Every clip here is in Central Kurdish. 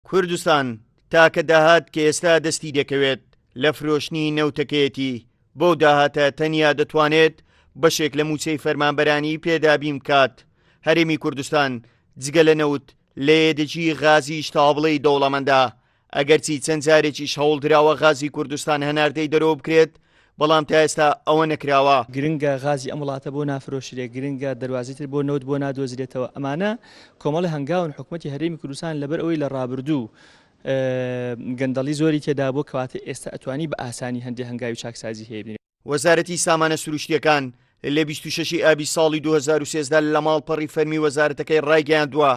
کوردستان تاکە داهات کە ئێستا دەستی دەکەوێت لە فرۆشتنی نەوتەکەیەتی، بەو داهاتە تەنیا دەتوانێت بەشێک لە مووچەی فەرمانبەرانی پێ دابین بکات. هەرێمی کوردستان جگە لە نەوت لە یەدەگی غازیش تابڵێی دەوڵەمەندە، ئەگەرچی چەند جارێکیش هەوڵدراوە غازی کوردستان هەناردەی دەرەوە بکرێت، بەڵام تا ئێستا ئەوە نەکراوە. گرنگە غازی ئەم وڵاتە بۆ نافرۆشرێ، گرنگە دەروازەی تر بۆ نەوت بۆ نادۆزرێتەوە، ئەمانە کۆمەڵی هەنگاون حکومەتی هەرێمی کوردستان لەبەر ئەوەی لە ڕابردوو گەندەڵی زۆری تێدا بووە کەواتە ئێستا ئەتوانی بە ئاسانی هەندێ هەنگاوی چاکسازی هەیە بنێ. وەزارەتی سامانە سروشتییەکان لە 26 ئابی ساڵی 2013 لە ماڵپەڕی فەرمی وەزارەتەکەی ڕایگەیاندووە،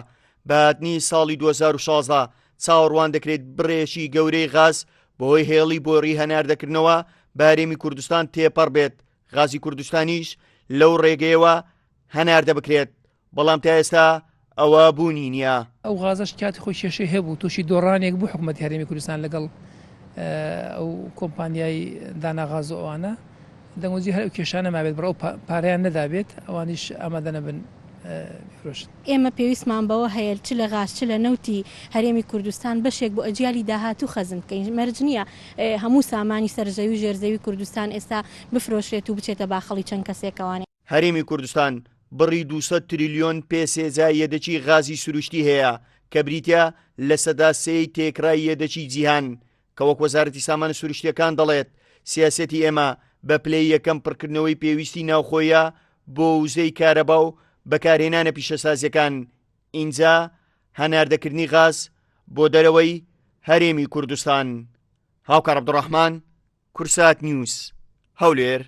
بە هاتنی ساڵی 2016 چاوەڕوان دەکرێت بڕێکی گەورەی غاز بەهۆی هێڵی بۆڕی هەناردەکردنەوە بە هەرێمی کوردستان تێپەڕ بێت، غازی کوردستانیش لەو ڕێگەیەوە هەناردە بکرێت، بەڵام تا ئێستا ئەوە بوونی نییە. ئەو غازەش کاتی خۆی کێشەی هەبوو، تووشی دۆڕانێک بوو حکومەتی هەرێمی کوردستان لەگەڵ ئەو کۆمپانیای دانا غاز و ئەوانە، دەنگۆجی هەر ئەو کێشانە مابێت بڕ ئەو پارەیان نەدابێت ئەوانیش ئامادە نەبن بیفرۆشن. ئێمە پێویستمان بەوە هەیە چ لە غاز چ لە نەوتی هەرێمی کوردستان بەشێک بۆ ئەجیالی داهاتوو خەزن بکەین، مەرج نییە هەموو سامانی سەرزەوی و ژێرزەوی کوردستان ئێستا بفرۆشرێت و بچێتە باخەڵی چەند کەسێکەوانێ. هەرێمی کوردستان بڕی 200 تریلیۆن پێ سێجا یەدەکی غازی سروشتی هەیە کە بریتە لە سێی تێکرای یەدەکی جیهان کە وەک وەزارەتی سامانە سروشتیەکان دەڵێت سیاسەتی ئێمە بە پلەی یەکەم پڕکردنەوەی پێویستی ناوخۆیە بۆ وزەی کارەبا و بەکارهێنانە پیشەسازیەکان ئینجا هەناردەکردنی غاز بۆ دەرەوەی هەرێمی کوردستان. هاوکار عەبدوڕەحمان، کورسات نیوز، هەولێر.